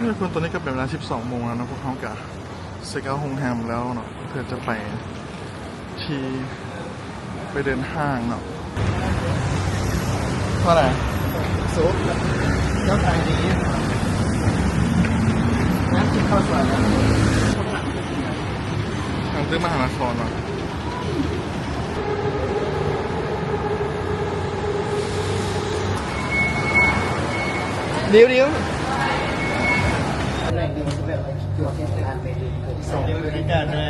ທຸກຄົນ ຕອນນີ້ກໍເປັນເວລາສິບສອງໂມງແລ້ວເນາະ ພວກເຮົາກໍເຊັກເອົາໂຮງແຮມແລ້ວເນາະ ເພື່ອຈະໄປທີ່ ໄປເດີນຫ້າງເນາະ. ເທົ່າໃດ? ສຸກ ເຈົ້າຂາຍດີ ງານກິນເຂົ້າສວນ ທາງຕຶກມະຫານະຄອນເນາະ. ດິວ ດິວ ສອງບໍລິການນະ.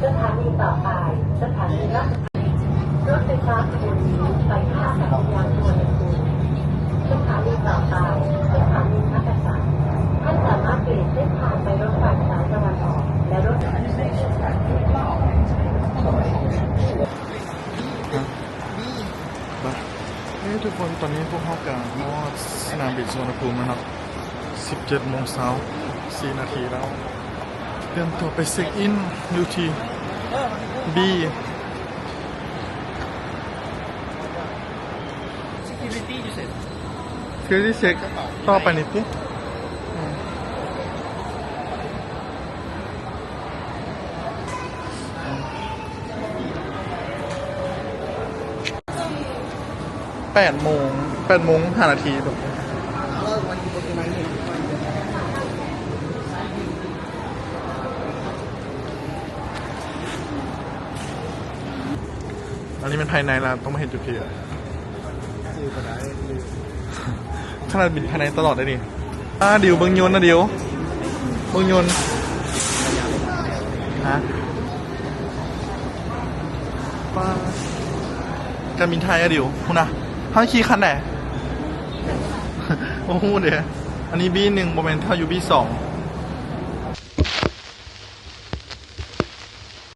ສະຖານີຕໍ່ໄປ ສະຖານີລາດ ລົດໄຟຟ້າຂະບວນນີ້ໄປທ່າອາກາດຍານສຸວັນນະພູມ. ສະຖານີຕໍ່ໄປ ສະຖານີມັກກະສັນ. ທ່ານສາມາດປ່ຽນເສັ້ນທາງໄປລົດໄຟສາຍຕາເວັນອອກ ແລະ ລົດ ເອີ ທຸກຄົນ ຕອນນີ້ພວກເຮົາກໍຮອດສະໜາມບິນສຸວັນນະພູມແລ້ວເນາະ. ສິບເຈັດໂມງຊາວສີ່ນາທີແລ້ວ. ຕຽມຕົວໄປເຊັກອິນຢູ່ທີ່ບີ Security check ຕໍ່ໄປນີ້ຕິ. ແປດໂມງ ແປດໂມງຫ້ານາທີ. ອັນນີ້ແມ່ນພາຍໃນລະ ຕ້ອງມາເຮັດຢູ່ພີ້. ຂະໜາດບິນພາຍໃນຕະຫຼອດໄດ໋ນີ້. ອາ ດິວ ເບິ່ງຍົນນະດິວ ເບິ່ງຍົນ. ຮະ ປາ ການບິນໄທອະດິວ ພຸ້ນນະ. ເຮົາຂີ່ຄັນໃດ? ບໍ່ຮູ້ເດ້. ອັນນີ້ບີໜຶ່ງ ບໍ່ແມ່ນ ເຮົາຢູ່ບີສອງ.